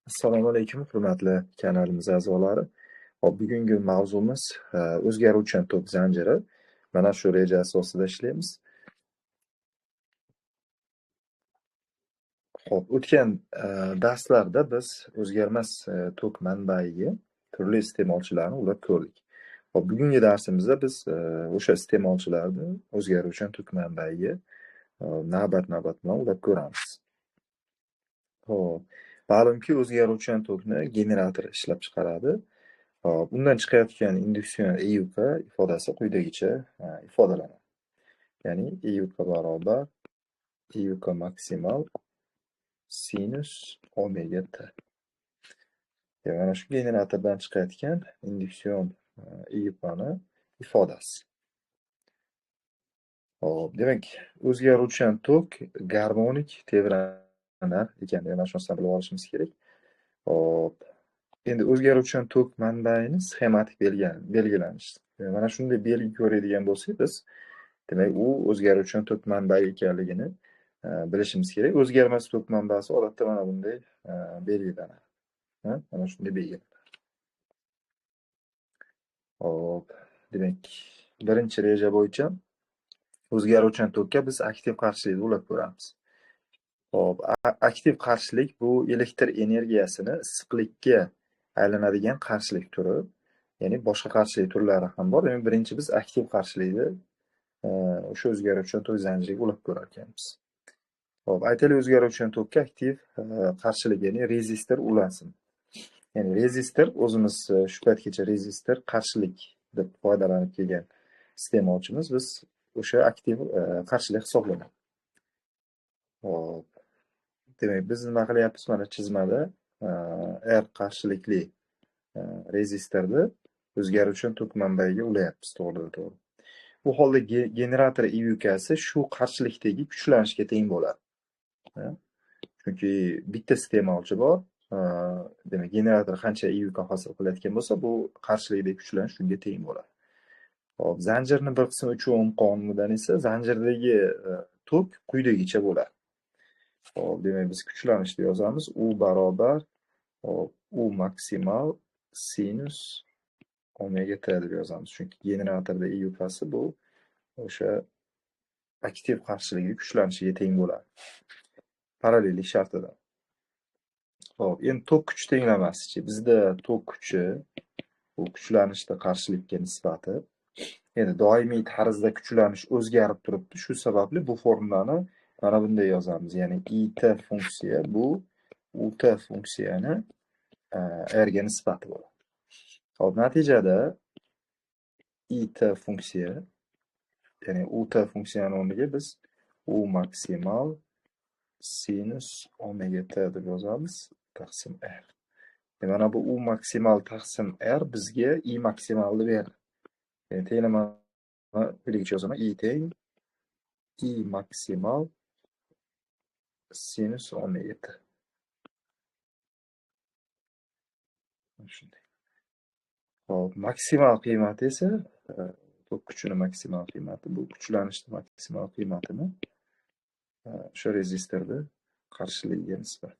Assalomu alaykum, hurmatli kanalimiz a'zolari. Hop, bugungi mavzumiz o'zgaruvchan tok zanjiri. Mana shu reja asosida ishlaymiz. Hop, o'tgan darslarda biz o'zgarmas tok manbaiga turli iste'molchilarni ulab ko'rdik. Hop, bugungi darsimizda biz o'sha iste'molchilarni o'zgaruvchan tok manbaiga navbat-navbat bilan ulab ko'ramiz. Hop, ma'lumki, o'zgaruvchan tokni generator ishlab chiqaradi. Hop, undan chiqayotgan induksion EUK ifodasi quyidagicha ifodalanadi. Ya'ni EUK barobar EUK maksimal sinus omega t. Mana shu generatordan chiqayotgan induksion EUKni ifodasi. Hop, demak, o'zgaruvchan tok garmonik tebranar ekan. Mana shuni bilib olishimiz kerak. Hop, endi o'zgaruvchan tok manbaini sxematik belgilanishi. Mana shunday belgi ko'radigan bo'lsak, biz demak u o'zgaruvchan tok manbai ekanligini bilishimiz kerak. O'zgarmas tok manbasi odatda mana bunday belgilanadi. Mana shunday belgilanadi. Hop, demak, birinchi reja bo'yicha o'zgaruvchan tokka biz aktiv qarshilikni ulab ko'ramiz. Hop, aktiv qarshilik bu elektr energiyasini issiqlikka aylanadigan qarshilik turi. Ya'ni boshqa qarshilik turlari ham bor. Demak, birinchi biz aktiv qarshilikni o'sha o'zgaruvchan tok zanjiriga ulab ko'rar ekanmiz. Hop, aytaylik, o'zgaruvchan tokka aktiv qarshilik, ya'ni rezistor ulansin. Ya'ni rezistor, o'zimiz shu paytgacha rezistor qarshilik deb foydalanib kelgan iste'molchimiz, biz o'sha aktiv qarshilik hisoblanadi. Hop, demak, biz nima qilyapmiz? Mana chizmada R qarshilikli rezistorni o'zgaruvchan tok manbaiga ulayapmiz to'g'ridan-to'g'ri. Bu holda generator EUKsi shu qarshilikdagi kuchlanishga teng bo'ladi. Chunki bitta iste'molchi bor. Demak, generator qancha EUK hosil qilayotgan bo'lsa, bu qarshilikdagi kuchlanish shunga teng bo'ladi. Hop, zanjirni bir qismi 3 ohm qonunidan esa zanjirdagi tok quyidagicha bo'ladi. Hop, demak, biz kuchlanishni yozamiz. U barobar, hop, U maksimal sinus omega t deb yozamiz. Chunki generatorda EUKsi bu o'sha aktiv qarshiligi kuchlanishiga teng bo'ladi. Parallellik shartida. Hop, endi tok kuchi tenglamasichi. Bizda tok kuchi bu kuchlanishda qarshilikka nisbati. Endi doimiy tarzda kuchlanish o'zgarib turibdi. Shu sababli bu formulani mana bunday yozamiz. Ya'ni IT funksiya bu UT funksiyani R ga nisbati bo'ladi. Hop, natijada IT funksiya, ya'ni UT funksiyani o'rniga biz U maksimal sinus omega t deb yozamiz taqsim R. Mana bu U maksimal taqsim R bizga I maksimalni beradi. Ya'ni tenglamani quyidagicha yozaman. I teng I maksimal sinus omega t. Shunday. Hop, maksimal qiymati esa tok kuchini maksimal qiymati, bu kuchlanishning maksimal qiymatini o'sha rezistorda qarshiligiga nisbat.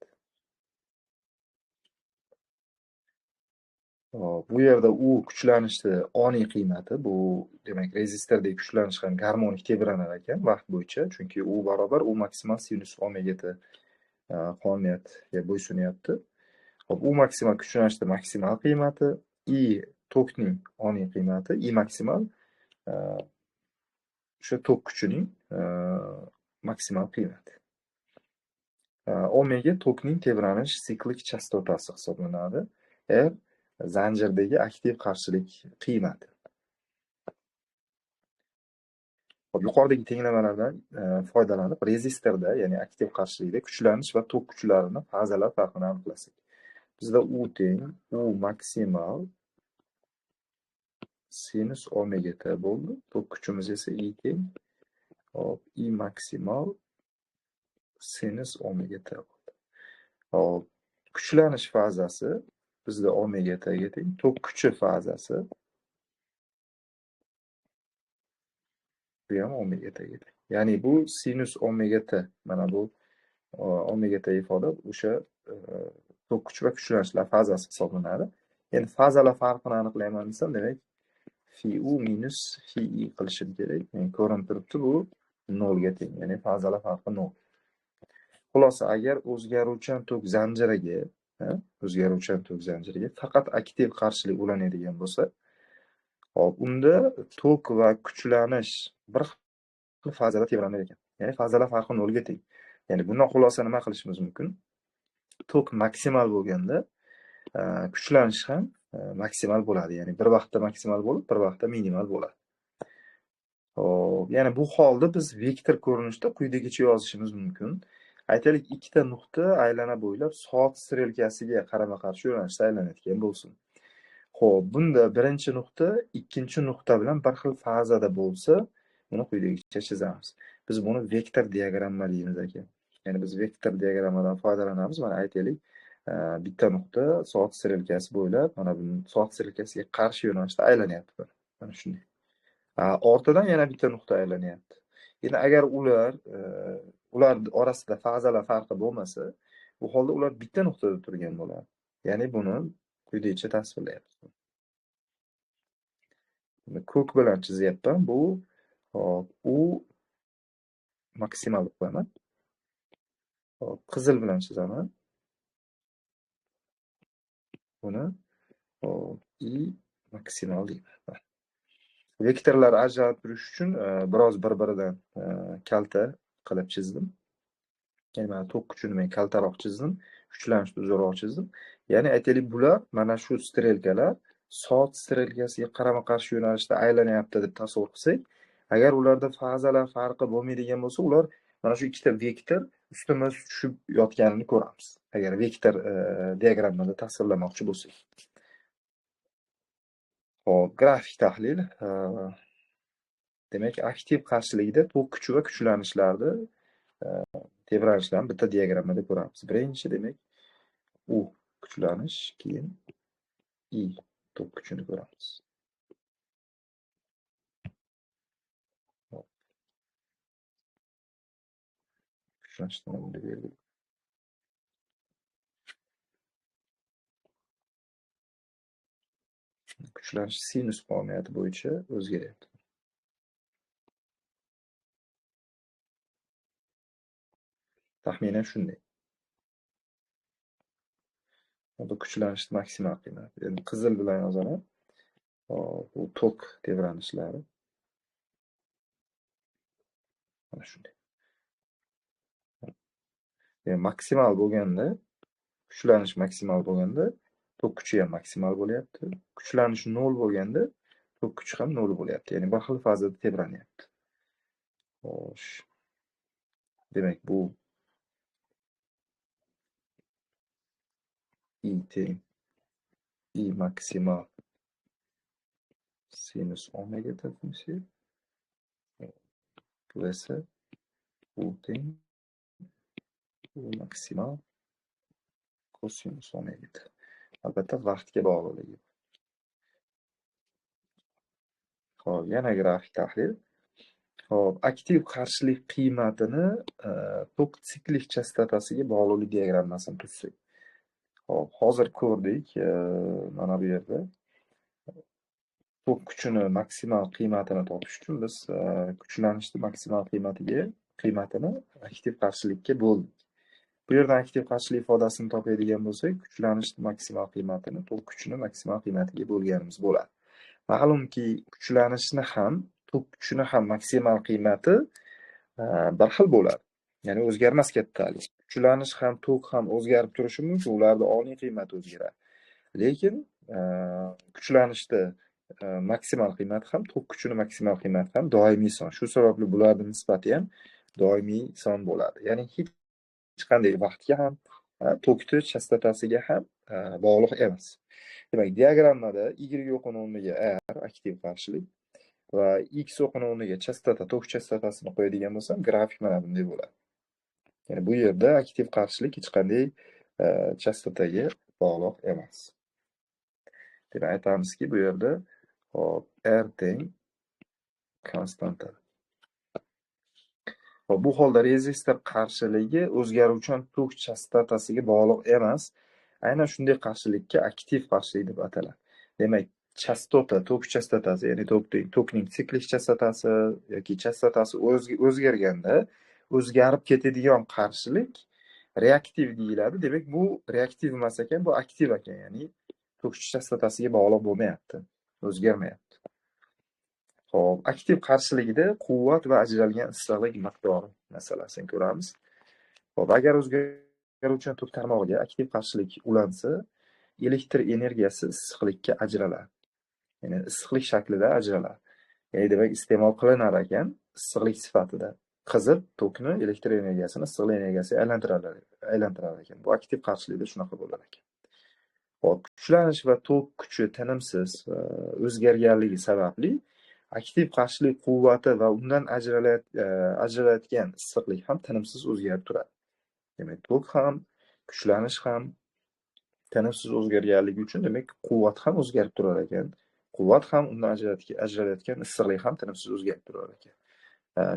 Hop, bu yerda u kuchlanishni oniy qiymati, bu demak rezistordagi kuchlanish ham garmonik tebranar ekan vaqt bo'yicha, chunki u barobar U maksimal sinus omega t qonuniyatiga bo'ysunyapti. Hop, U maksimal kuchlanishni maksimal qiymati, I tokning oniy qiymati, I maksimal o'sha tok kuchining maksimal qiymati. Omega tokning tebranish siklik chastotasi hisoblanadi. R zanjirdagi aktiv qarshilik qiymati. Hop, yuqoridagi tenglamalardan foydalanib rezistorda, ya'ni aktiv qarshilikda kuchlanish va tok kuchlarini fazalar farqini aniqlasak. Bizda U teng U maksimal sinus omega t bo'ldi. Tok kuchimiz esa I teng, hop, I maksimal sinus omega t bo'ldi. Hop, kuchlanish fazasi bizda omega t ga teng, tok kuchi fazasi bu ham omega t ga teng. Ya'ni bu sinus omega t, mana bu omega t ifoda o'sha Tok kuchi va kuchlanishlar fazasi hisoblanadi. Endi fazalar farqini aniqlayman desam, demak fi u minus fi i qilishim kerak. Yani ko'rinib turibdi, bu 0 ga teng, ya'ni fazalar farqi 0. Xulosa, agar o'zgaruvchan tok zanjiriga, o'zgaruvchan tok zanjiriga faqat aktiv qarshilik ulanadigan bo'lsa, hop, unda tok va kuchlanish bir xil fazada tebranar ekan. Ya'ni fazalar farqi 0 ga teng. Ya'ni bundan xulosa nima qilishimiz mumkin? Tok maksimal bo'lganda kuchlanish ham maksimal bo'ladi. Ya'ni bir vaqtda maksimal bo'lib, bir vaqtda minimal bo'ladi. Hop, ya'ni bu holda biz vektor ko'rinishda quyidagicha yozishimiz mumkin. Aytaylik, ikkita nuqta aylana bo'ylab soat strelkasiga qarama-qarshi yo'nalishda aylanayotgan bo'lsin. Xo'p, bunda birinchi nuqta ikkinchi nuqta bilan bir xil fazada bo'lsa, buni quyidagicha chizamiz. Biz buni vektor diagramma deymiz aka. Ya'ni biz vektor diagrammadan foydalanamiz. Mana aytaylik, bitta nuqta soat strelkasi bo'ylab mana bu soat strelkasiga qarshi yo'nalishda aylanyapti. Mana shunday. Ortidan yana bitta nuqta aylanyapti. Endi agar ular orasida fazalar farqi bo'lmasa, bu holda ular bitta nuqtada turgan bo'ladi. Ya'ni buni quyidagicha tasvirlayapmiz. Ko'k bilan chizyapman. Bu hop, u maksimal deb qo'yaman. Hop, qizil bilan chizaman. Buni hop, i maksimal deyman. Vektorlar ajralib turish uchun biroz bir-biridan kalta qilib chizdim. Ya'ni mana tok kuchini men kaltaroq chizdim, kuchlanishni uzunroq chizdim. Ya'ni aytaylik, bular mana shu strelkalar soat strelkasiga qarama-qarshi yo'nalishda aylanyapti deb tasavvur qilsak, agar ularda fazalar farqi bo'lmaydigan bo'lsa, ular mana shu ikkita vektor ustma-ust tushib yotganini ko'ramiz. Agar vektor diagrammada tasvirlamoqchi bo'lsak. Xo'p, grafik tahlil. Demak, aktiv qarshilikda tok kuchi va kuchlanishlarni tebranishlarni bitta diagrammada ko'ramiz. Birinchi, demak, U kuchlanish, keyin I tok kuchini ko'ramiz. Kuchlanishni bunday berdik. Kuchlanish sinus qonuniyati bo'yicha o'zgaryapti. Taxminan shunday. Bu kuchlanishni maksimal qiymati. Endi qizil bilan yozaman. Bu tok tebranishlari. Mana shunday. Yani maksimal bo'lganda, kuchlanish maksimal bo'lganda tok kuchi ham maksimal bo'lyapti. Kuchlanish 0 bo'lganda tok kuchi ham 0 bo'lyapti. Ya'ni bir xil fazada tebranyapti. Xo'sh. Demak, bu I teng I maksimal sinus omega t funksiya. Bu esa U teng U maksimal kosinus omega t. Albatta vaqtga bog'liqligi. Xo'p, yana grafik tahlil. Xo'p, aktiv qarshilik qiymatini tok siklik chastotasiga bog'liqlik diagrammasini tuzsak. Xo'p, hozir ko'rdik, mana bu yerda tok kuchini maksimal qiymatini topish uchun biz kuchlanishni maksimal qiymatini aktiv qarshilikka bo'ldik. Bu yerdan aktiv qarshilik ifodasini topadigan bo'lsak, kuchlanishni maksimal qiymatini tok kuchini maksimal qiymatiga bo'lganimiz bo'ladi. Ma'lumki, kuchlanishni ham, tok kuchini ham maksimal qiymati bir xil bo'ladi. Ya'ni o'zgarmas kattalik. Kuchlanish ham, tok ham o'zgarib turishi mumkin, ularda oniy qiymati o'zgaradi. Lekin kuchlanishda maksimal qiymati ham, tok kuchini maksimal qiymati ham doimiy son. Shu sababli bularning nisbati ham doimiy son bo'ladi. Ya'ni hech qanday vaqtga ham, tokni chastotasiga ham bog'liq emas. Demak, diagrammada Y o'qini o'rniga R aktiv qarshilik va X o'qini o'rniga chastota, tok chastotasini qo'yadigan bo'lsam, grafik mana bunday bo'ladi. Ya'ni bu yerda aktiv qarshilik hech qanday chastotaga bog'liq emas. Demak, aytamizki, bu yerda hop, R teng konstanta. Bu holda rezistor qarshiligi o'zgaruvchan tok chastotasiga bog'liq emas, Aynan shunday qarshilikka aktiv qarshilik deb ataladi. Demak, chastota, tok chastotasi, ya'ni tokning siklik chastotasi yoki chastotasi o'zgarganda o'zgarib ketadigan qarshilik reaktiv deyiladi. Demak, bu reaktiv emas ekan, bu aktiv ekan, ya'ni tok chastotasiga bog'liq bo'lmayapti, o'zgarmayapti. Xo'p, aktiv qarshiligida quvvat va ajralgan issiqlik miqdori masalasini ko'ramiz. Xo'p, agar o'zgaruvchan tok tarmog'iga aktiv qarshilik ulansa, elektr energiyasi issiqlikka ajraladi. Ya'ni issiqlik shaklida ajraladi. Ya'ni demak, iste'mol qilinar ekan issiqlik sifatida. Qizib tokni elektr energiyasini issiqlik energiyasiga aylantirar ekan. Bu aktiv qarshilikda shunaqa bo'lar ekan. Xo'p, kuchlanish va tok kuchi tinimsiz o'zgarganligi sababli aktiv qarshilik quvvati va undan ajralayotgan issiqlik ham tinimsiz o'zgarib turadi. Demak, tok ham, kuchlanish ham tinimsiz o'zgarganligi uchun demak quvvat ham o'zgarib turar ekan. Quvvat ham undan ajralayotgan issiqlik ham tinimsiz o'zgarib turar ekan.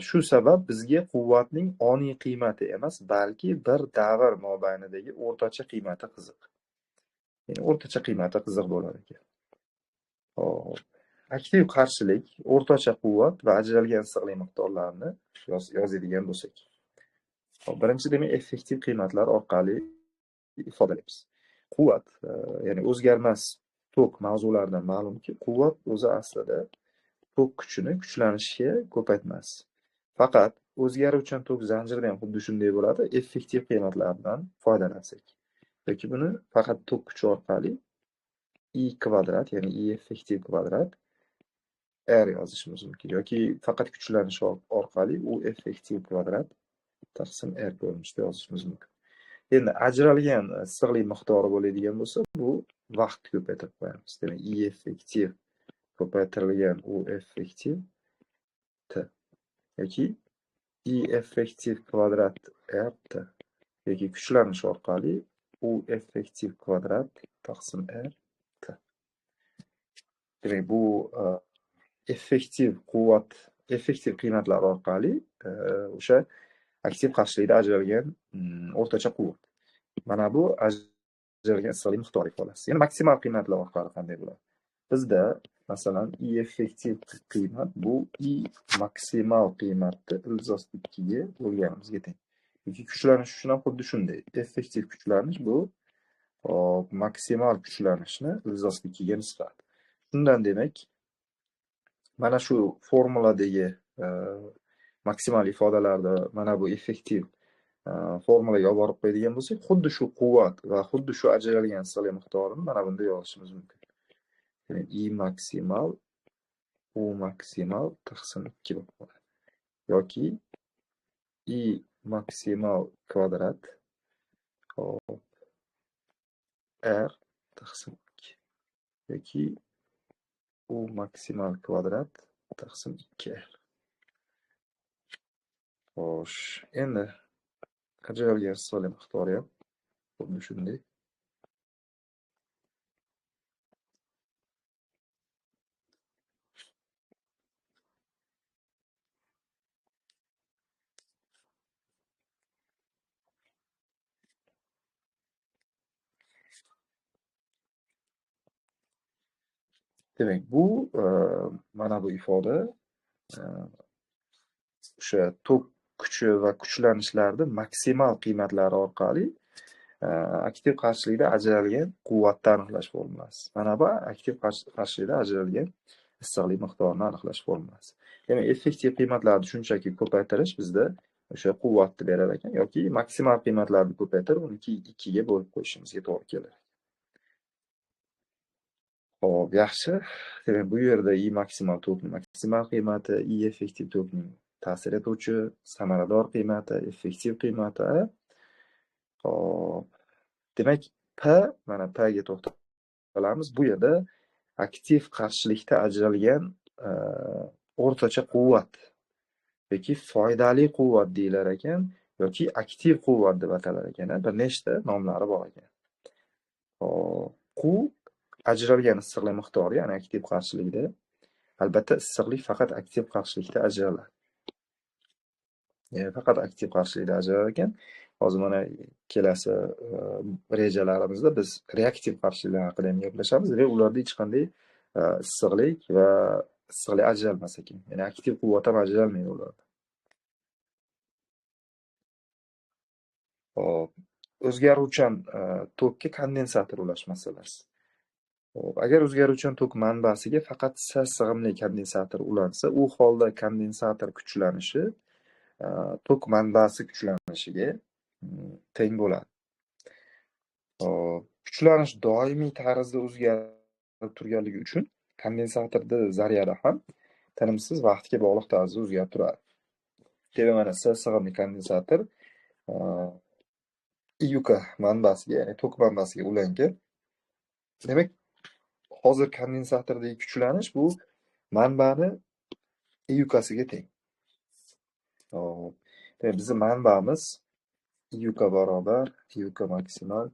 Shu sabab bizga quvvatning oniy qiymati emas, balki bir davr mobaynidagi o'rtacha qiymati qiziq. Ya'ni o'rtacha qiymati qiziq bo'lar ekan. Xo'p, aktiv qarshilik, o'rtacha quvvat va ajralgan issiqlik miqdorlarini yozadigan bo'lsak. Xo'p, birinchi demak effektiv qiymatlar orqali ifodalaymiz. Quvvat, ya'ni o'zgarmas tok mavzularidan ma'lumki, quvvat o'zi aslida tok kuchini kuchlanishga ko'paytmas. Faqat o'zgaruvchan tok zanjirida ham xuddi shunday bo'ladi, effektiv qiymatlardan foydalansak. Yoki buni faqat tok kuchi orqali I kvadrat, ya'ni I effektiv kvadrat R yozishimiz mumkin yoki faqat kuchlanish orqali U effektiv kvadrat taqsim R ko'rinishida yozishimiz mumkin. Endi ajralgan issiqlik miqdori bo'ladigan bo'lsa, bu vaqt ko'paytirib qo'yamiz. Demak, I effektiv ko'paytirilgan U effektiv T yoki I effektiv kvadrat R T yoki kuchlanish orqali U effektiv kvadrat taqsim R T. Demak, bu effektiv quvvat, effektiv qiymatlar orqali o'sha aktiv qarshilikda ajralgan o'rtacha quvvat. Mana bu ajralgan issiqlik miqdori ifodasi. Ya'ni maksimal qiymatlar orqali qanday bo'ladi? Bizda masalan I effektiv qiymat bu I maksimal qiymatni ildiz 2 ga bo'lganimizga teng. Yoki kuchlanish uchun ham xuddi shunday. Effektiv kuchlanish bu maksimal kuchlanishni ildiz 2 ga nisbat. Shundan demak, mana shu formuladagi maksimal ifodalarda mana bu effektiv formulaga olib borib qo'yadigan bo'lsak, xuddi shu quvvat va xuddi shu ajralgan issiqlik miqdorini mana bunda yozishimiz mumkin. Ya'ni I maksimal U maksimal taqsim 2 bo'lib qoladi. Yoki I maksimal kvadrat hop R taqsim 2 yoki U maksimal kvadrat taqsim 2R. Xo'sh, endi ajralgan issiqlik miqdori ham xuddi shunday. Demak, bu mana bu ifoda o'sha tok kuchi va kuchlanishlarni maksimal qiymatlari orqali aktiv qarshilikda ajralgan quvvatni aniqlash formulasi. Mana bu aktiv qarshilikda ajralgan issiqlik miqdorini aniqlash formulasi. Demak, effektiv qiymatlarni shunchaki ko'paytirish bizda o'sha quvvatni berar ekan yoki maksimal qiymatlarni ko'paytirib uni 2 ga bo'lib qo'yishimizga to'g'ri keladi. Xo'p, yaxshi. Demak, bu yerda I maksimal tokning maksimal qiymati, I effektiv tokning ta'sir etuvchi samarador qiymati, effektiv qiymati. Xo'p. Demak, P, mana P ga to'xtalamiz. Bu yerda aktiv qarshilikda ajralgan o'rtacha quvvat yoki foydali quvvat deyilar ekan yoki aktiv quvvat deb atalar ekan. Bir nechta nomlari bor ekan. Xo'p, Q ajralgan issiqlik miqdori, ya'ni aktiv qarshilikda. Albatta issiqlik faqat aktiv qarshilikda ajraladi. Ya'ni faqat aktiv qarshilikda ajralar ekan. Hozir mana kelasi rejalarimizda biz reaktiv qarshiliklar haqida ham gaplashamiz va ularda hech qanday issiqlik va issiqlik ajralmas ekan. Ya'ni aktiv quvvat ham ajralmaydi ularda. Hop, o'zgaruvchan tokka kondensator ulash masalasi. Hop, agar o'zgaruvchan tok manbasiga faqat S sig'imli kondensator ulansa, u holda kondensator kuchlanishi tok manbasi kuchlanishiga teng bo'ladi. Hop, kuchlanish doimiy tarzda o'zgarib turganligi uchun kondensatorda zaryadi ham tinimsiz vaqtga bog'liq tarzda o'zgarib turadi. Demak, mana S sig'imli kondensator IUK manbasiga, ya'ni tok manbasiga ulangan. Demak, hozir kondensatordagi kuchlanish bu manbani IUKsiga teng. Hop, demak, bizning manbamiz IUK barobar IUK maksimal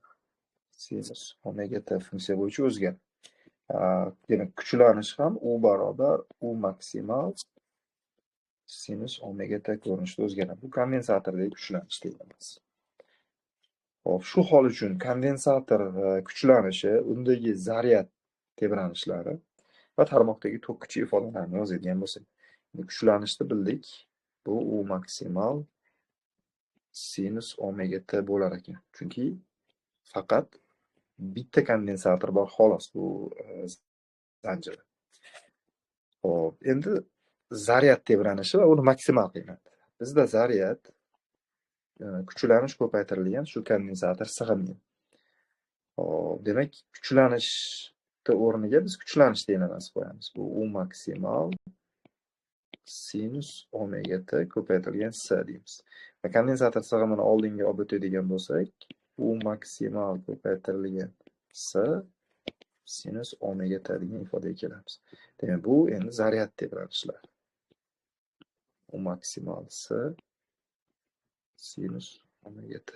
sinus omega t funksiya bo'yicha o'zgaradi. Demak, kuchlanish ham U barobar U maksimal sinus omega t ko'rinishida o'zgaradi. Bu kondensatordagi kuchlanish deyiladi. Hop, shu hol uchun kondensator kuchlanishi, undagi zaryad tebranishlari va tarmoqdagi tok kuchi ifodalarini yozadigan bo'lsak, kuchlanishni bildik. Bu U maksimal sinus omega t bo'lar ekan. Chunki faqat bitta kondensator bor xolos bu zanjirda. Hop, endi zaryad tebranishi va uni maksimal qiymati. Bizda zaryad kuchlanish ko'paytirilgan shu kondensator sig'imli. Hop, demak, kuchlanishni o'rniga biz kuchlanish tenglamasi qo'yamiz. Bu U maksimal sinus omega t ko'paytirilgan S deymiz. Va kondensator sig'imini oldinga olib o'tadigan bo'lsak, U maksimal ko'paytirilgan S sinus omega t degan ifodaga kelamiz. Demak, bu endi zaryad tebranishlar. U maksimal S sinus omega t.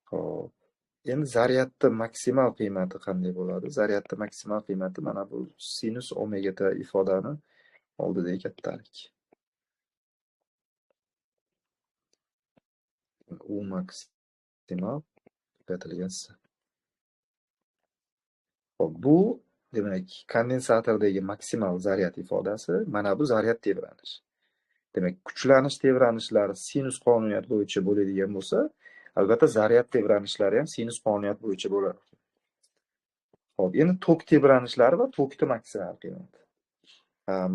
Xo'p, endi zaryadning maksimal qiymati qanday bo'ladi? Zaryadning maksimal qiymati mana bu sinus omega t ifodani oldidagi kattalik. U maksimal ko'paytirilgan S. Xo'p, bu demak kondensatordagi maksimal zaryad ifodasi, mana bu zaryad tebranishi. Demak, kuchlanish tebranishlari sinus qonuniyati bo'yicha bo'ladigan bo'lsa, albatta zaryad tebranishlari ham sinus qonuniyati bo'yicha bo'ladi. Xo'p, endi tok tebranishlari va tokni maksimal qiymati.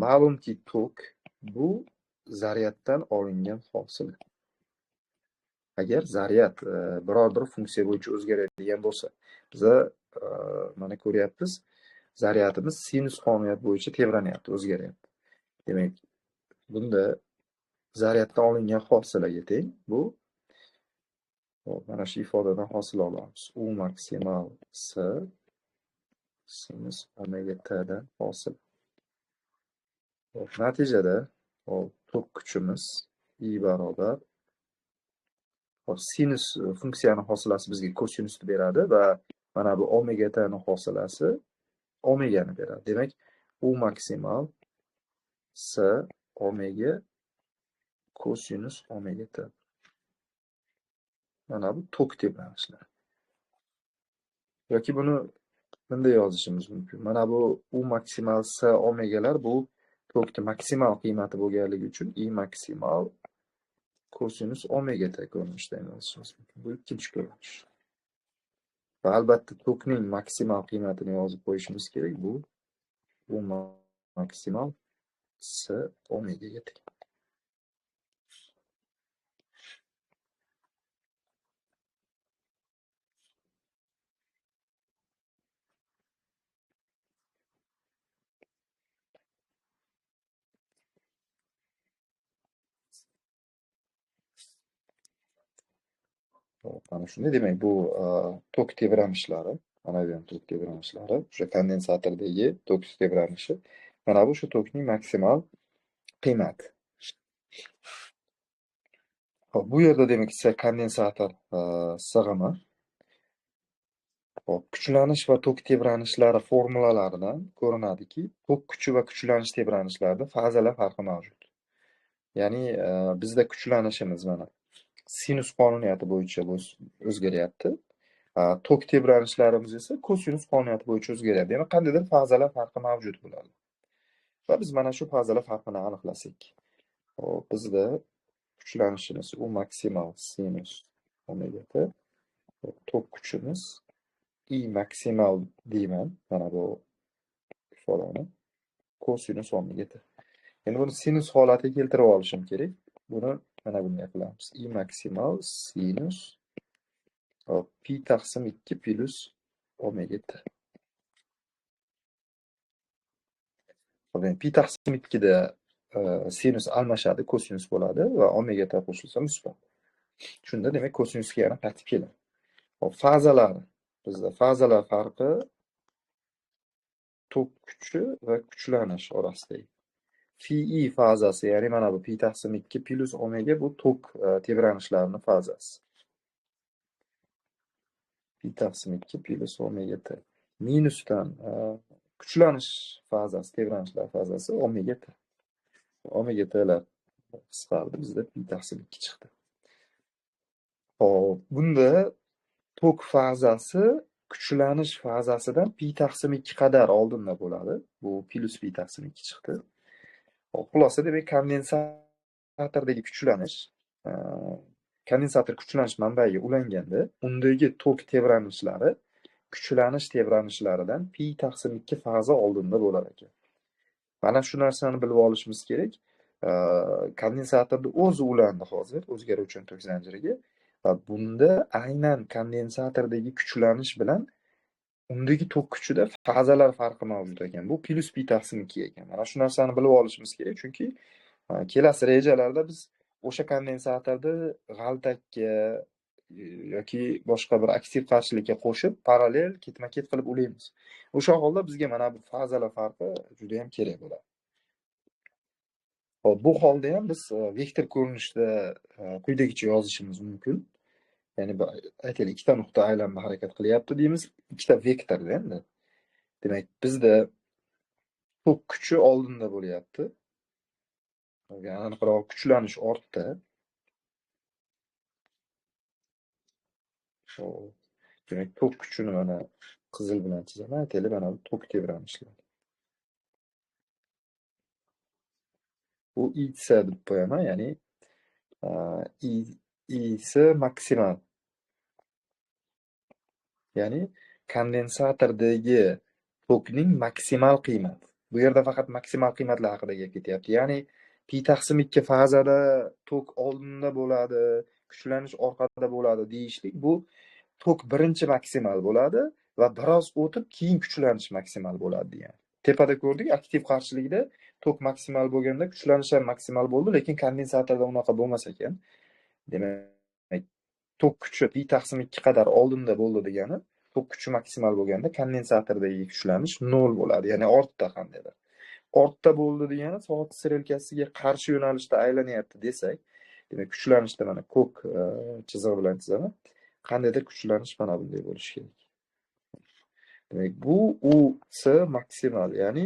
Ma'lumki, tok bu zaryaddan olingan hosil. Agar zaryad biror bir funksiya bo'yicha o'zgaradigan bo'lsa, biza mana ko'ryapmiz, zaryadimiz sinus qonuniyati bo'yicha tebranyapti, o'zgaryapti. Demak, bunda zaryaddan olingan hosilaga teng bu. Hop, mana shu ifodadan hosil olamiz. U maksimal S sinus omega t dan hosil. Hop, natijada hop, tok kuchimiz I barobar hop, sinus funksiyani hosilasi bizga kosinusni beradi va mana bu omega t ni hosilasi omegani beradi. Demak, U maksimal S omega kosinus omega t. Mana bu tok tebranishlar. Yoki buni bunday yozishimiz mumkin. Mana bu U maksimal S omegalar bu tokni maksimal qiymati bo'lganligi uchun I maksimal kosinus omega t ko'rinishida yozishimiz mumkin. Bu ikkinchi ko'rinish. Va albatta tokning maksimal qiymatini yozib qo'yishimiz kerak. Bu U maksimal S omegaga teng. Mana shunday, demak, bu tok tebranishlari, mana bu ham tok tebranishlari, o'sha kondensatordagi tok tebranishi. Mana bu shu tokning maksimal qiymati. Xo'p, bu yerda demak kondensator sig'imi. Hop, kuchlanish va tok tebranishlari formulalaridan ko'rinadiki, tok kuchi va kuchlanish tebranishlarida fazalar farqi mavjud. Ya'ni bizda kuchlanishimiz mana sinus qonuniyati bo'yicha o'zgaryapti. Tok tebranishlarimiz esa kosinus qonuniyati bo'yicha o'zgaryapti. Ya'ni qandaydir fazalar farqi mavjud bo'ladi. Va biz mana shu fazalar farqini aniqlasak. Hop, bizda kuchlanishimiz U maksimal sinus omega t, tok kuchimiz I maksimal deyman, mana bu ifodani kosinus omega t. Endi buni sinus holatiga keltirib olishim kerak. Buni mana bunday qilamiz. I maksimal sinus pi taqsim 2 plus omega t. Hop, pi taqsim 2 da sinus almashadi, kosinus bo'ladi va omega t qo'shilsa musbat. Shunda demak kosinusga yana qaytib keladi. Hop, fazalar bizda fazalar farqi tok kuchi va kuchlanish orasidagi. Fi I fazasi, ya'ni mana bu pi taqsim 2 plus omega bu tok tebranishlarining fazasi. Pi taqsim 2 plus omega t. Minusdan kuchlanish fazasi, tebranishlar fazasi omega t. Omega t'lar qisqardi, bizda pi taqsim 2 chiqdi. Hop, bunda tok fazasi kuchlanish fazasidan pi taqsim 2 qadar oldinda bo'ladi. Bu plus pi taqsim 2 chiqdi. Hop, xulosa demak kondensatordagi kuchlanish, kondensator kuchlanish manbaiga ulanganda undagi tok tebranishlari kuchlanish tebranishlaridan pi taqsim 2 faza oldinda bo'lar ekan. Mana shu narsani bilib olishimiz kerak. Kondensatorni o'zi ulandi hozir o'zgaruvchan tok zanjiriga va bunda aynan kondensatordagi kuchlanish bilan undagi tok kuchida fazalar farqi mavjud ekan. Bu plus pi taqsim 2 ekan. Mana shu narsani bilib olishimiz kerak, chunki kelasi rejalarda biz o'sha kondensatorni g'altakka yoki boshqa bir aktiv qarshilikka qo'shib parallel ketma-ket qilib ulaymiz. O'sha holda bizga mana bu fazalar farqi juda ham kerak bo'ladi. Hop, bu holda ham biz vektor ko'rinishida quyidagicha yozishimiz mumkin. Ya'ni aytaylik, ikkita nuqta aylanma harakat qilyapti deymiz, ikkita vektorda endi. Demak, bizda tok kuchi oldinda bo'lyapti. Ya'ni aniqroq kuchlanish ortda. Hop, demak, tok kuchini mana qizil bilan chizaman, aytaylik, mana bu tok tebranishlar. Bu IC deb qo'yaman, ya'ni IC maksimal. Ya'ni kondensatordagi tokning maksimal qiymati. Bu yerda faqat maksimal qiymatlar haqida gap ketyapti. Ya'ni pi taqsim 2 fazada tok oldinda bo'ladi, kuchlanish orqada bo'ladi deyishlik, bu tok birinchi maksimal bo'ladi va biroz o'tib keyin kuchlanish maksimal bo'ladi degan. Tepada ko'rdik, aktiv qarshilikda tok maksimal bo'lganda kuchlanish ham maksimal bo'ldi, lekin kondensatorda unaqa bo'lmas ekan. Demak, tok kuchi pi taqsim 2 qadar oldinda bo'ldi degani, tok kuchi maksimal bo'lganda kondensatordagi kuchlanish 0 bo'ladi, ya'ni ortda qandaydir. Ortda bo'ldi degani soat strelkasiga qarshi yo'nalishda aylanyapti desak, demak kuchlanishda mana ko'k chizig'i bilan chizaman. Qandaydir kuchlanish mana bunday bo'lishi kerak. Demak, bu UC maksimal, ya'ni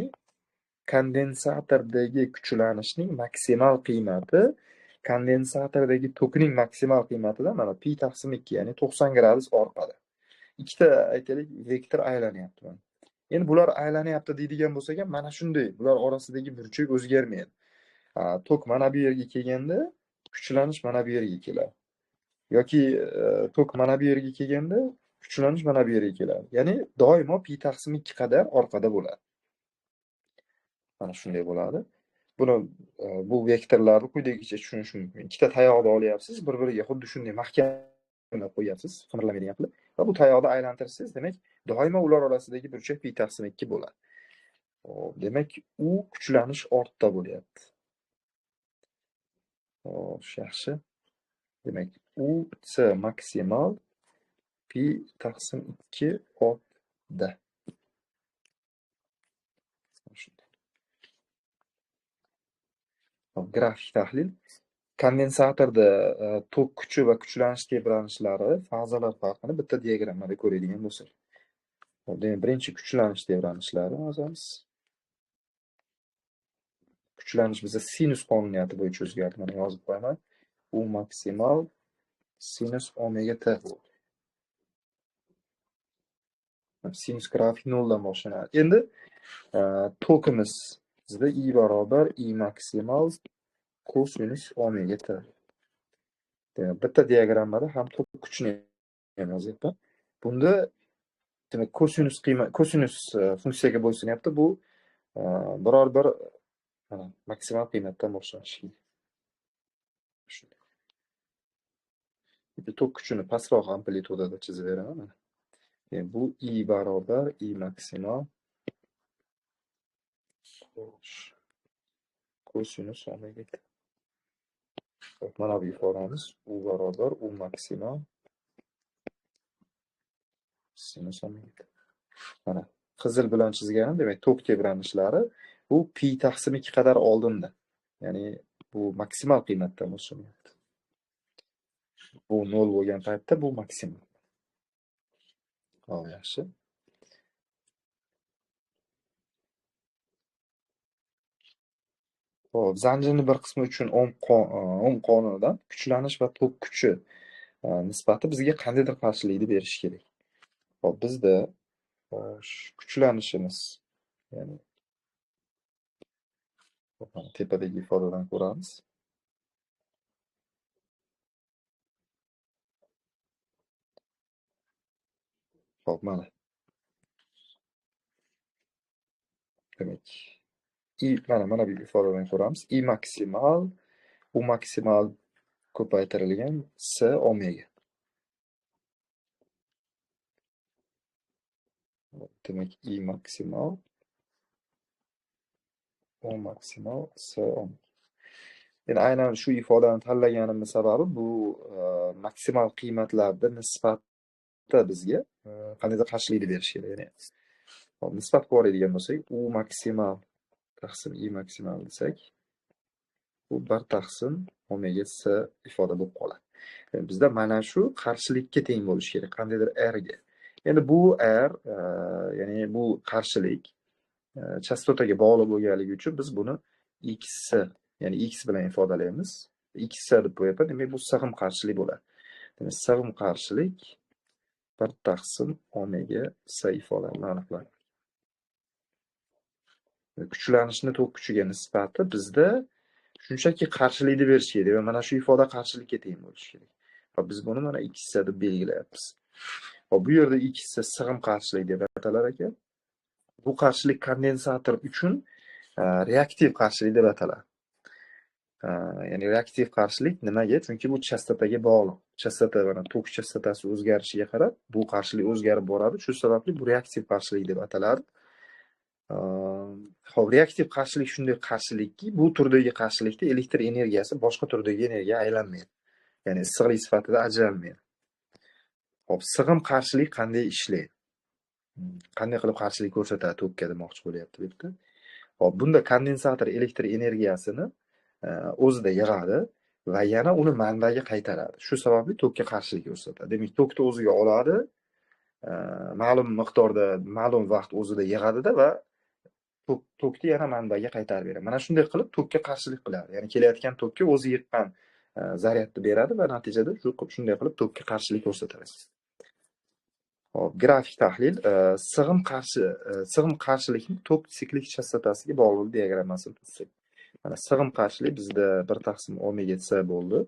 kondensatordagi kuchlanishning maksimal qiymati kondensatordagi tokning maksimal qiymatidan mana pi taqsim 2, ya'ni 90 gradus orqada. Ikkita aytaylik vektor aylanyapti mana. Endi bular aylanyapti deydigan bo'lsak ham mana shunday, bular orasidagi burchak o'zgarmaydi. Tok mana bu yerga kelganda kuchlanish mana bu yerga keladi. Yoki tok mana bu yerga kelganda kuchlanish mana bu yerga keladi. Ya'ni doimo pi taqsim 2 qadar orqada bo'ladi. Mana shunday bo'ladi. Buni bu vektorlarni quyidagicha tushunish mumkin. Ikkita tayoqni olyapsiz, bir-biriga xuddi shunday mahkamlab qo'yapsiz, qimirlamaydigan qilib va bu tayoqni aylantirsangiz, demak, doimo ular orasidagi burchak pi taqsim 2 bo'ladi. Xo'p, demak, u kuchlanish ortda bo'lyapti. Xo'p, yaxshi. Demak, U C maksimal pi taqsim 2 ortda. Grafik tahlil. Kondensatorda tok kuchi va kuchlanish tebranishlari fazalar farqini bitta diagrammada ko'radigan bo'lsak. Demak, birinchi kuchlanish tebranishlari yozamiz. Kuchlanish bizda sinus qonuniyati bo'yicha o'zgardi. Mana yozib qo'yaman. U maksimal sinus omega t bo'ldi. Sinus grafik 0 dan boshlanadi. Endi tokimiz bizda I barobar I maksimal kosinus omega t. Demak, bitta diagrammada ham tok kuchini ham yozyapman. Bunda demak kosinus qiymat, kosinus funksiyaga bo'ysunyapti. Bu biror bir mana maksimal qiymatdan boshlanishi kerak. Shunday. Endi tok kuchini pastroq amplitudada chizib beraman mana. Demak, bu I barobar I maksimal kosinus omega t. Mana bu ifodamiz U barobar U maksimal sinus omega t. Mana qizil bilan chizganim, demak tok tebranishlari bu pi taqsim 2 qadar oldinda. Ya'ni bu maksimal qiymatdan boshlanadi. Bu 0 bo'lgan paytda bu maksimal. Xo'p, yaxshi. Xo'p, zanjirning bir qismi uchun Ohm qonunidan kuchlanish va tok kuchi nisbati bizga qandaydir qarshilikni berishi kerak. Xo'p, bizda kuchlanishimiz, ya'ni tepadagi ifodadan ko'ramiz. Xo'p, mana. Demak, I mana bu ifodadan ko'ramiz. I maksimal, U maksimal ko'paytirilgan S omega. Demak, I maksimal, U maksimal, S omega. Endi aynan shu ifodani tanlaganimning sababi bu maksimal qiymatlarda nisbatda bizga qandaydir qarshilikni berishi kerak. Ya'ni nisbat ko'radigan bo'lsak, U maksimal taqsim I maksimal desak, bu 1 taqsim omega S ifoda bo'lib qoladi. Yani bizda mana shu qarshilikka teng bo'lishi kerak, qandaydir R ga. Endi bu R, ya'ni bu qarshilik chastotaga bog'liq bo'lganligi uchun biz buni x, ya'ni x bilan ifodalaymiz. X deb qo'yapman, demak bu sig'im qarshilik bo'ladi. Demak, sig'im qarshilik 1 taqsim omega S ifoda bilan aniqlanadi. Kuchlanishni tok kuchiga nisbati bizda shunchaki qarshilikni berishi kerak va mana shu ifoda qarshilikka teng bo'lishi kerak. Va biz buni mana x deb belgilayapmiz. Va bu yerda x sig'im qarshilik deb atalar ekan. Bu qarshilik kondensator uchun reaktiv qarshilik deb ataladi. Ya'ni reaktiv qarshilik nimaga? Chunki bu chastotaga bog'liq. Chastota, mana tok chastotasi o'zgarishiga qarab bu qarshilik o'zgarib boradi. Shu sababli bu reaktiv qarshilik deb ataladi. Xo'p, reaktiv qarshilik shunday qarshilikki, bu turdagi qarshilikda elektr energiyasi boshqa turdagi energiyaga aylanmaydi. Ya'ni issiqlik sifatida ajralmaydi. Xo'p, sig'im qarshilik qanday ishlaydi? Qanday qilib qarshilik ko'rsatadi tokka demoqchi bo'lyapti bu yerda. Xo'p, bunda kondensator elektr energiyasini o'zida yig'adi va yana uni manbaga qaytaradi. Shu sababli tokka qarshilik ko'rsatadi. Demak, tokni o'ziga oladi, ma'lum miqdorda, ma'lum vaqt o'zida yig'adida va tokni yana manbaga qaytarib beradi. Mana shunday qilib tokka qarshilik qiladi. Ya'ni kelayotgan tokka o'zi yiqqan zaryadni beradi va natijada shunday qilib tokka qarshilik ko'rsatadi. Xo'p, grafik tahlil sig'im qarshilikni tok siklik chastotasiga bog'liq diagrammasini tuzsak. Mana sig'im qarshilik bizda 1 taqsim omega C bo'ldi.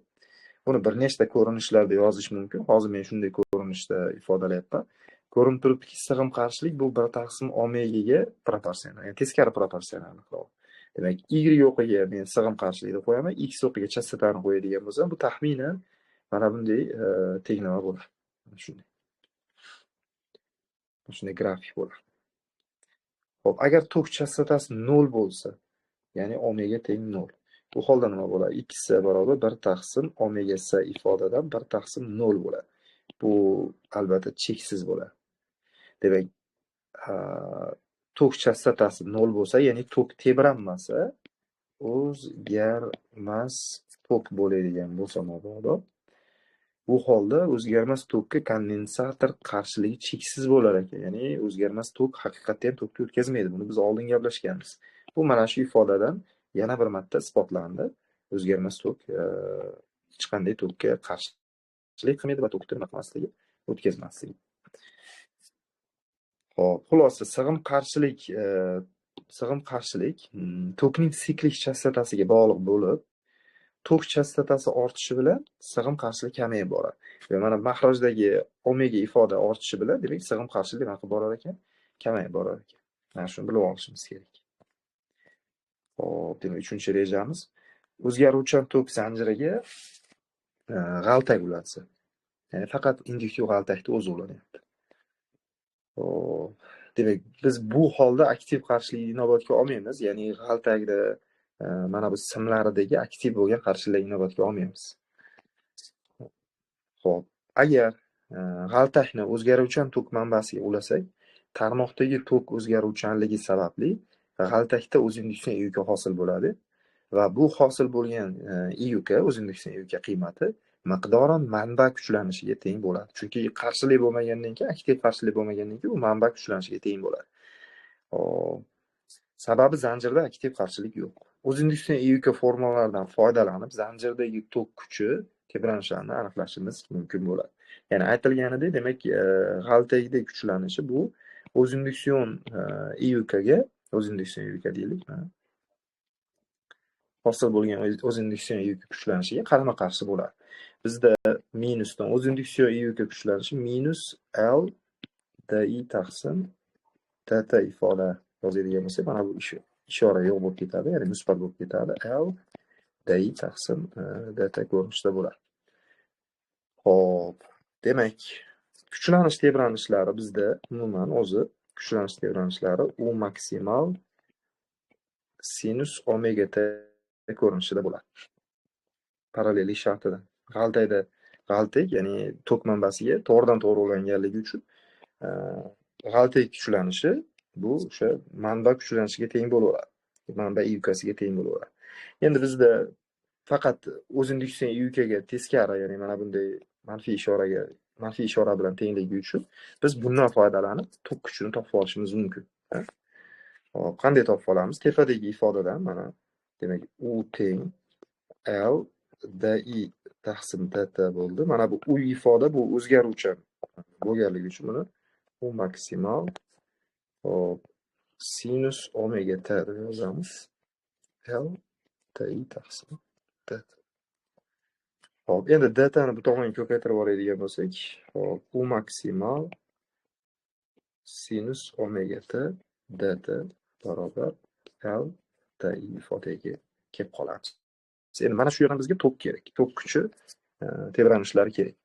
Buni bir nechta ko'rinishlarda yozish mumkin. Hozir men shunday ko'rinishda ifodalayapman. Ko'rinib turibdiki, sig'im qarshilik bu 1 taqsim omegaga proporsional, ya'ni teskari proporsional aniqlov. Demak, Y o'qiga men sig'im qarshilikni qo'yaman, X o'qiga chastotani qo'yadigan bo'lsam, bu taxminan mana bunday tenglama bo'ladi. Mana shunday. Shunday grafik bo'ladi. Xo'p, agar tok chastotasi 0 bo'lsa, ya'ni omega teng 0. Bu holda nima bo'ladi? X barobar 1 taqsim omega S ifodadan 1 taqsim 0 bo'ladi. Bu albatta cheksiz bo'ladi. Demak, tok chastotasi 0 bo'lsa, ya'ni tok tebranmasa, o'zgarmas tok bo'ladigan bo'lsa mabodo, Bu holda o'zgarmas tokka kondensator qarshiligi cheksiz bo'lar ekan. Ya'ni o'zgarmas tok haqiqatda ham tokni o'tkazmaydi. Buni biz oldin gaplashganmiz. Bu mana shu ifodadan yana bir marta isbotlandi. O'zgarmas tok hech qanday tokka qarshilik qilmaydi va tokni nima qilmasligi, o'tkazmasligi. Xo'p, xulosa, sig'im qarshilik tokning siklik chastotasiga bog'liq bo'lib, tok chastotasi ortishi bilan sig'im qarshilik kamayib boradi. Va mana mahrajdagi omega ifoda ortishi bilan, demak, sig'im qarshilik nima qilib borar ekan? Kamayib borar ekan. Mana shuni bilib olishimiz kerak. Xo'p, demak, 3-rejamiz o'zgaruvchan tok zanjiriga g'altak ulansa. Ya'ni faqat induktiv g'altakni o'zi ulanyapti. Xo'p, demak, biz bu holda aktiv qarshilikni inobatga olmaymiz, ya'ni g'altakda mana bu simlaridagi aktiv bo'lgan qarshilikni inobatga olmaymiz. Xo'p, agar g'altakni o'zgaruvchan tok manbasiga ulasak, tarmoqdagi tok o'zgaruvchanligi sababli g'altakda o'zinduksion IUK hosil bo'ladi va bu hosil bo'lgan IUK, o'zinduksion IUK qiymati miqdoran manba kuchlanishiga teng bo'ladi. Chunki qarshilik bo'lmagandan keyin, aktiv qarshilik bo'lmagandan keyin u manba kuchlanishiga teng bo'ladi. Xo'p, sababi zanjirda aktiv qarshilik yo'q. O'zinduksion IUK formulalaridan foydalanib zanjirdagi tok kuchi tebranishlarini aniqlashimiz mumkin bo'ladi. Ya'ni aytilganidek, demak, g'altakdagi kuchlanishi bu o'zinduksion IUKga, o'zinduksion IUK deylik, hosil bo'lgan o'zinduksion IUK kuchlanishiga qarama-qarshi bo'ladi. Bizda minusdan o'zinduksion IUK kuchlanishi minus L di taqsim dt ifoda yozadigan bo'lsak, mana bu ishora yo'q bo'lib ketadi, ya'ni musbat bo'lib ketadi. L di taqsim dt ko'rinishida bo'ladi. Xo'p, demak, kuchlanish tebranishlari bizda umuman o'zi kuchlanish tebranishlari U maksimal sinus omega t ko'rinishida bo'ladi. Parallellik shartidan. G'altakda g'altak, ya'ni tok manbasiga to'g'ridan to'g'ri ulanganligi uchun g'altak kuchlanishi bu o'sha manba kuchlanishiga teng bo'laveradi. Manba IUKsiga teng bo'laveradi. Endi bizda faqat o'zinduksion IUKga teskari, ya'ni mana bunday manfiy ishoraga, manfiy ishora bilan tengligi uchun biz bundan foydalanib tok kuchini topib olishimiz mumkin. Xo'p, qanday topib olamiz? Tepadagi ifodadan mana demak U teng L di taqsim dt bo'ldi. Mana bu U ifoda bu o'zgaruvchan bo'lganligi uchun buni U maksimal, xo'p, sinus omega t deb yozamiz. L di taqsim dt. Xo'p, endi dt ni bu tomonga ko'paytirib oladigan bo'lsak, xo'p, U maksimal sinus omega t dt barobar L di ifodaga kelib qolamiz. Endi mana shu yerdan bizga tok kerak. Tok kuchi tebranishlari kerak.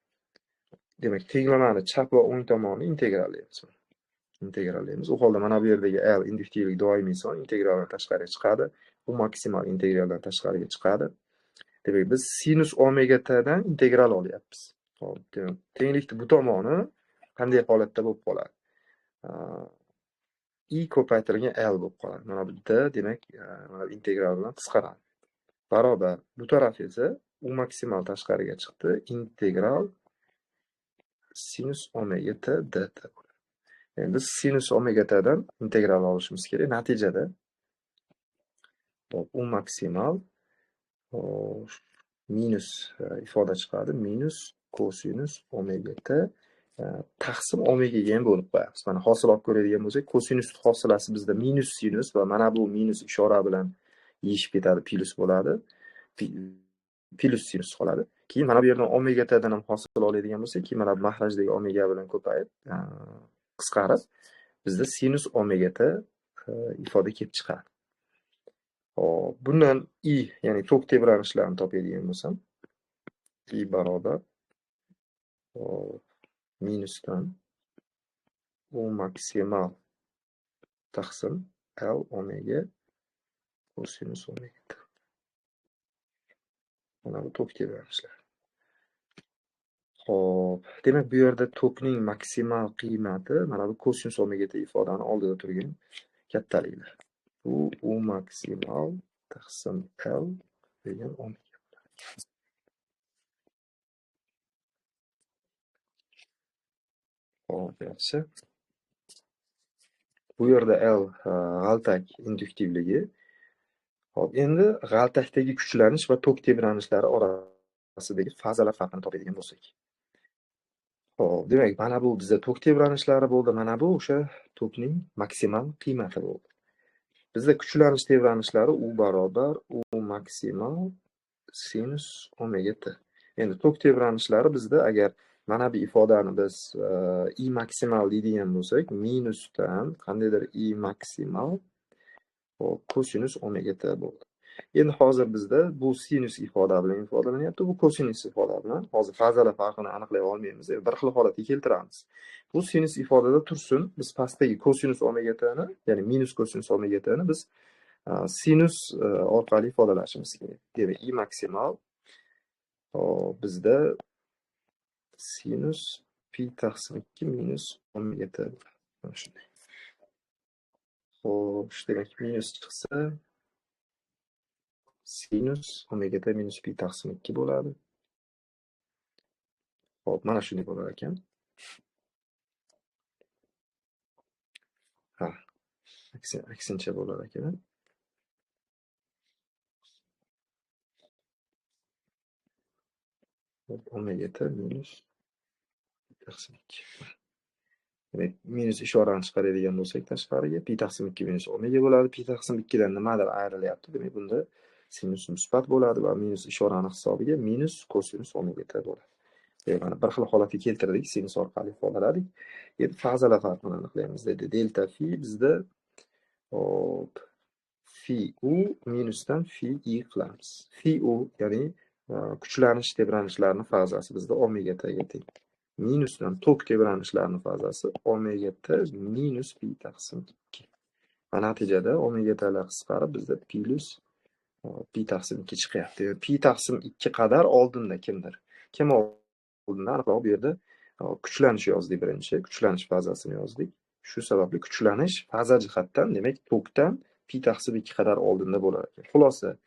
Demak, tenglamani chap va o'ng tomonini integrallaymiz. Integrallaymiz. U holda mana bu yerdagi L induktivlik doimiy son integraldan tashqariga chiqadi. U maksimal integraldan tashqariga chiqadi. Demak, biz sinus omega t dan integral olyapmiz. Xo'p, demak, tenglikni bu tomoni qanday holatda bo'lib qoladi? I ko'paytirilgan L bo'lib qoladi. Mana bu d, demak, mana bu integral bilan qisqaradi. Barobar bu taraf esa U maksimal tashqariga chiqdi, integral sinus omega t dt bo'ladi. Endi biz sinus omega t dan integral olishimiz kerak. Natijada U maksimal minus ifoda chiqadi, minus kosinus omega t taqsim omegaga ham bo'lib qo'yamiz. Mana hosil olib ko'radigan bo'lsak, kosinus hosilasi bizda minus sinus va mana bu minus ishora bilan yeyishib ketadi, plus bo'ladi. Plus sinus qoladi. Keyin mana bu yerdan omega t dan ham hosil oladigan bo'lsak, keyin mana bu mahrajdagi omega bilan ko'payib, qisqarib, bizda sinus omega t ifoda kelib chiqadi. Xo'p, bundan I, ya'ni tok tebranishlarini topadigan bo'lsam, I barobar minusdan U maksimal taqsim L omega kosinus omega t. Mana bu tok tebranishlari. Xo'p, demak bu yerda tokning maksimal qiymati mana bu kosinus omega t ifodani oldida turgan kattaliklar. Bu U maksimal taqsim L degan omega. Xo'p, yaxshi. Bu yerda L g'altak induktivligi. Xo'p, endi g'altakdagi kuchlanish va tok tebranishlari orasidagi fazalar farqini topadigan bo'lsak. Xo'p, demak, mana bu bizda tok tebranishlari bo'ldi, mana bu o'sha tokning maksimal qiymati bo'ldi. Bizda kuchlanish tebranishlari U barobar U maksimal sinus omega t. Endi tok tebranishlari bizda agar mana bu ifodani biz I maksimal deydigan bo'lsak, minusdan qandaydir I maksimal kosinus omega t bo'ldi. Endi hozir bizda bu sinus ifoda bilan ifodalanyapti, bu kosinus ifoda bilan. Hozir fazalar farqini aniqlay olmaymiz, bir xil holatga keltiramiz. Bu sinus ifodada tursin, biz pastdagi kosinus omega t ni, ya'ni minus kosinus omega t ni biz sinus orqali ifodalashimiz kerak. Demak, I maksimal bizda sinus pi taqsim 2 minus omega t. Mana shunday. Xo'sh, demak minus chiqsa sinus omega t minus pi taqsim 2 bo'ladi. Xo'p, mana shunday bo'lar ekan. Ha, aksincha bo'lar ekan. Omega t minus pi taqsim 2. Demak, minus ishorani chiqaradigan bo'lsak tashqariga pi taqsim 2 minus omega bo'ladi. Pi taqsim 2 dan nimadir ayrilyapti. Demak, bunda sinus musbat bo'ladi va minus ishorani hisobiga minus kosinus omega t bo'ladi. Demak, mana bir xil holatga keltirdik, sinus orqali ifodaladik. Endi fazalar farqini aniqlaymiz dedi. Delta fi bizda hop fi u minusdan fi i qilamiz. Fi u, ya'ni kuchlanish tebranishlarining fazasi bizda omega t ga teng. Minusdan tok tebranishlarining fazasi omega t minus pi taqsim 2. Va natijada omega t'lar qisqarib bizda plus pi taqsim 2 chiqyapti. Pi taqsim 2 qadar oldinda kimdir? Kim oldinda? Aniqroq bu yerda kuchlanish yozdik birinchi, kuchlanish fazasini yozdik. Shu sababli kuchlanish faza jihatdan, demak, tokdan pi taqsim 2 qadar oldinda bo'lar ekan. Xulosa,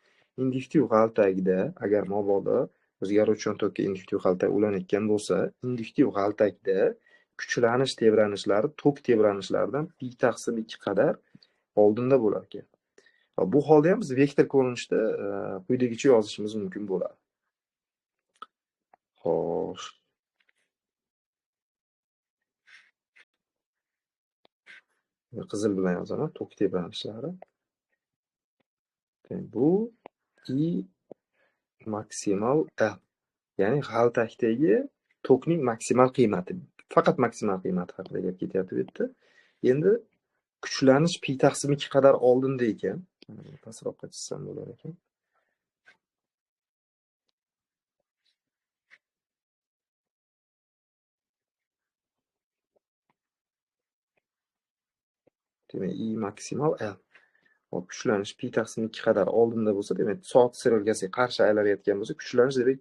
induktiv g'altakda agar mabodo o'zgaruvchan tokka induktiv g'altak ulanayotgan bo'lsa, induktiv g'altakda kuchlanish tebranishlari tok tebranishlaridan pi taqsim 2 qadar oldinda bo'lar ekan. Bu holda ham biz vektor ko'rinishda quyidagicha yozishimiz mumkin bo'ladi. Xo'sh. Qizil bilan yozaman tok tebranishlari. Bu I maksimal L, ya'ni g'altakdagi tokning maksimal qiymati, faqat maksimal qiymati haqida gap ketyapti bu yerda. Endi kuchlanish pi taqsim 2 qadar oldinda ekan. Pastroqqa chizsam bo'lar ekan. Demak, I maksimal L. Hop, kuchlanish pi taqsim 2 qadar oldinda bo'lsa, demak, soat strelkasiga qarshi aylanayotgan bo'lsa, kuchlanish demak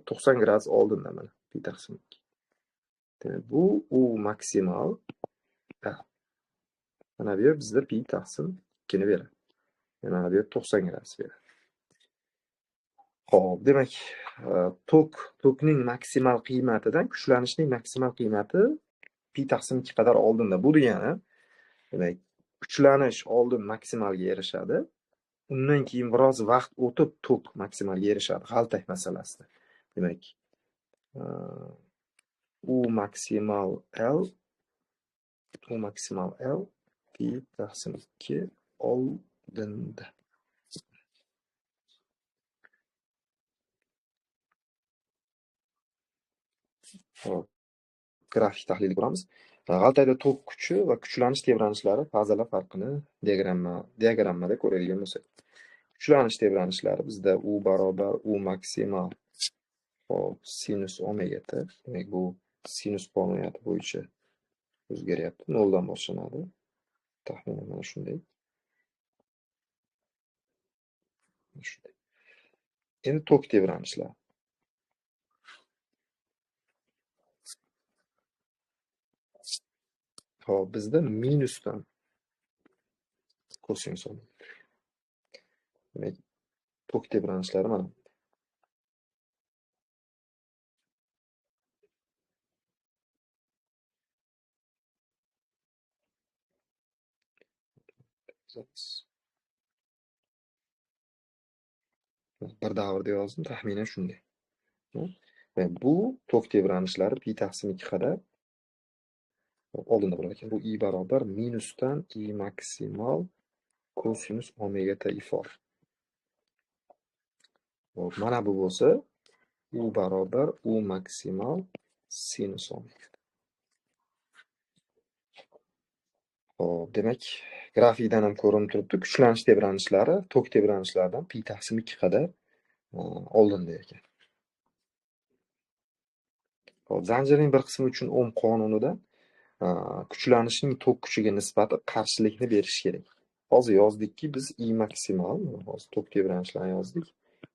90 gradus oldinda mana pi taqsim 2. Demak, bu U maksimal L. Mana bu yer bizda pi taqsim 2 ni beradi. Mana bu yer 90 gradus beradi. Xo'p, demak, tokning maksimal qiymatidan kuchlanishning maksimal qiymati pi taqsim 2 qadar oldinda. Bu degani, demak, kuchlanish oldin maksimalga erishadi. Undan keyin biroz vaqt o'tib tok maksimalga erishadi g'altak masalasida. Demak, U maksimal L, U maksimal L pi taqsim 2 oldinda. Xo'p, grafik tahlili ko'ramiz. G'altakda tok kuchi va kuchlanish tebranishlari fazalar farqini diagrammada ko'radigan bo'lsak. Kuchlanish tebranishlari bizda U barobar U maksimal hop sinus omega t. Demak, bu sinus qonuniyati bo'yicha o'zgaryapti. 0 dan boshlanadi. Taxminan mana shunday. Shunday. Endi tok tebranishlar. Xo'p, bizda minusdan kosinus omega. Demak, tok tebranishlari mana. Yozamiz. Bir davrda yozdim, taxminan shunday. Va bu tok tebranishlari pi taqsim 2 qadar oldinda bo'lar ekan. Bu I barobar minusdan I maksimal kosinus omega t ifor. Xo'p, mana bu bo'lsa U barobar U maksimal sinus omega. Xo'p, demak, grafikdan ham ko'rinib turibdi, kuchlanish tebranishlari tok tebranishlaridan pi taqsim 2 qadar oldinda ekan. Xo'p, zanjirning bir qismi uchun Ohm qonunida kuchlanishning tok kuchiga nisbati qarshilikni berish kerak. Hozir yozdikki, biz I maksimal, hozir tok tebranishlarini yozdik.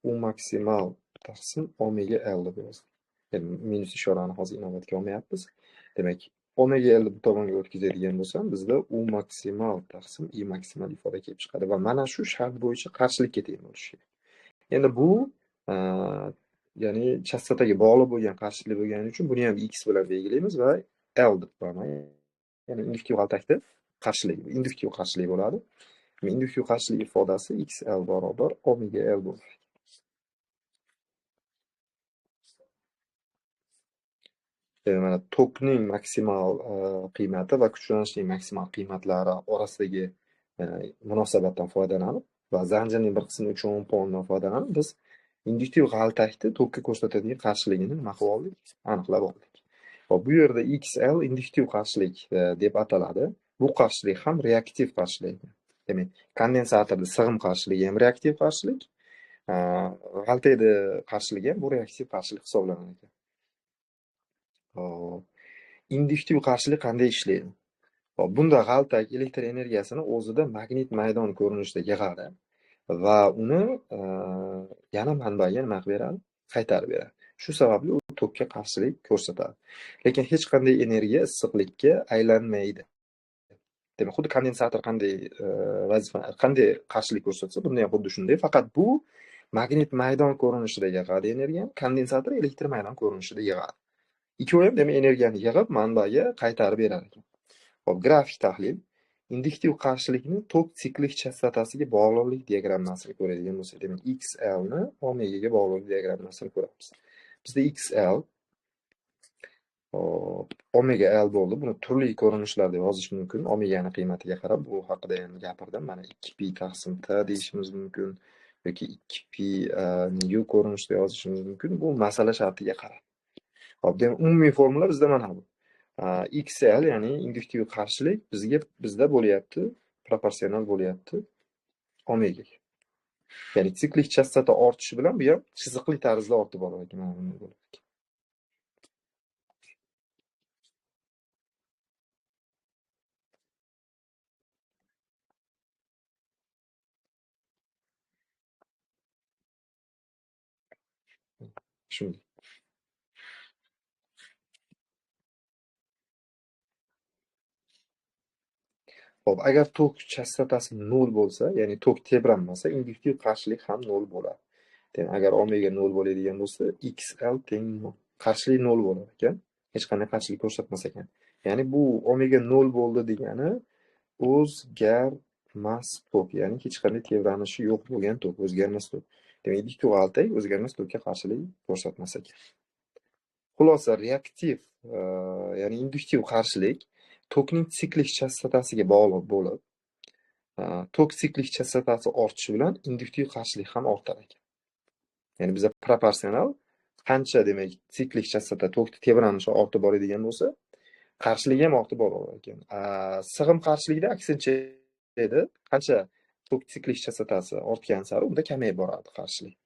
U maksimal taqsim omega L deb yozdik. Ya'ni minus ishorani hozir inobatga olmayapmiz. Demak, omega L bu tomonga o'tkazadigan bo'lsam, bizda U maksimal taqsim I maksimal ifoda kelib chiqadi va mana shu shart bo'yicha qarshilikka teng bo'lishi kerak. Endi bu ya'ni chastotaga bog'liq bo'lgan qarshilik bo'lgani uchun buni ham x bilan belgilaymiz va L deb qo'yaman. Ya'ni induktiv g'altakda qarshiligi, induktiv qarshilik bo'ladi. Induktiv qarshilik ifodasi XL barobar omega L bo'ladi. Mana tokning maksimal qiymati va kuchlanishning maksimal qiymatlari orasidagi munosabatdan foydalanib va zanjirning bir qismi uchun Ohm qonunidan foydalanib biz induktiv g'altakni tokka ko'rsatadigan qarshiligini nima qilib oldik? Aniqlab oldik. Va bu yerda XL induktiv qarshilik deb ataladi. Bu qarshilik ham reaktiv qarshilik. Demak, kondensatorda sig'im qarshiligi ham reaktiv qarshilik, g'altakda qarshiligi ham bu reaktiv qarshilik hisoblanadi ekan. Xo'p, induktiv qarshilik qanday ishlaydi? Xo'p, bunda g'altak elektr energiyasini o'zida magnit maydon ko'rinishida yig'adi va uni yana manbaga nima qilib beradi? Qaytarib beradi. Shu sababli u tokka qarshilik ko'rsatadi. Lekin hech qanday energiya issiqlikka aylanmaydi. Demak, xuddi kondensator qanday vazifa, qanday qarshilik ko'rsatsa, bunda ham xuddi shunday. Faqat bu magnit maydon ko'rinishida yig'adi energiyani, kondensator elektr maydon ko'rinishida yig'adi. Ikkovi ham demak energiyani yig'ib manbaga qaytarib berar ekan. Xo'p, grafik tahlil. Induktiv qarshilikni tok siklik chastotasiga bog'liqlik diagrammasini ko'radigan bo'lsak, demak XL ni omega ga bog'liqlik diagrammasini ko'ramiz. Bizda XL hop, omega L bo'ldi. Buni turli ko'rinishlarda yozish mumkin. Omegani qiymatiga qarab bu haqida ham gapirdim. Mana 2pi taqsim t deyishimiz mumkin yoki 2pi nu ko'rinishda yozishimiz mumkin. Bu masala shartiga qarab. Xo'p, demak umumiy formula bizda mana bu. XL ya'ni induktiv qarshilik bizda bo'lyapti, proporsional bo'lyapti omegaga. Ya'ni siklik chastota ortishi bilan bu ham chiziqli tarzda ortib borar ekan. Mana bunday bo'ladi. Shunday. Xo'p, agar tok chastotasi 0 bo'lsa, ya'ni tok tebranmasa, induktiv qarshilik ham 0 bo'ladi. Demak, agar omega 0 bo'ladigan bo'lsa, XL teng 0. Qarshilik 0 bo'lar ekan. Hech qanday qarshilik ko'rsatmas ekan. Ya'ni bu omega 0 bo'ldi degani o'zgarmas tok, ya'ni hech qanday tebranishi yo'q bo'lgan tok, o'zgarmas tok. Demak, induktiv g'altak o'zgarmas tokka qarshilik ko'rsatmas ekan. Xulosa, reaktiv, ya'ni induktiv qarshilik tokning siklik chastotasiga bog'liq bo'lib, tok siklik chastotasi ortishi bilan induktiv qarshilik ham ortar ekan. Ya'ni bizda proporsional qancha demak siklik chastota tokni tebranishi ortib boradigan bo'lsa, qarshilik ham ortib borar ekan. Sig'im qarshiligida aksincha edi, qancha tok siklik chastotasi ortgan sari unda kamayib borardi qarshilik.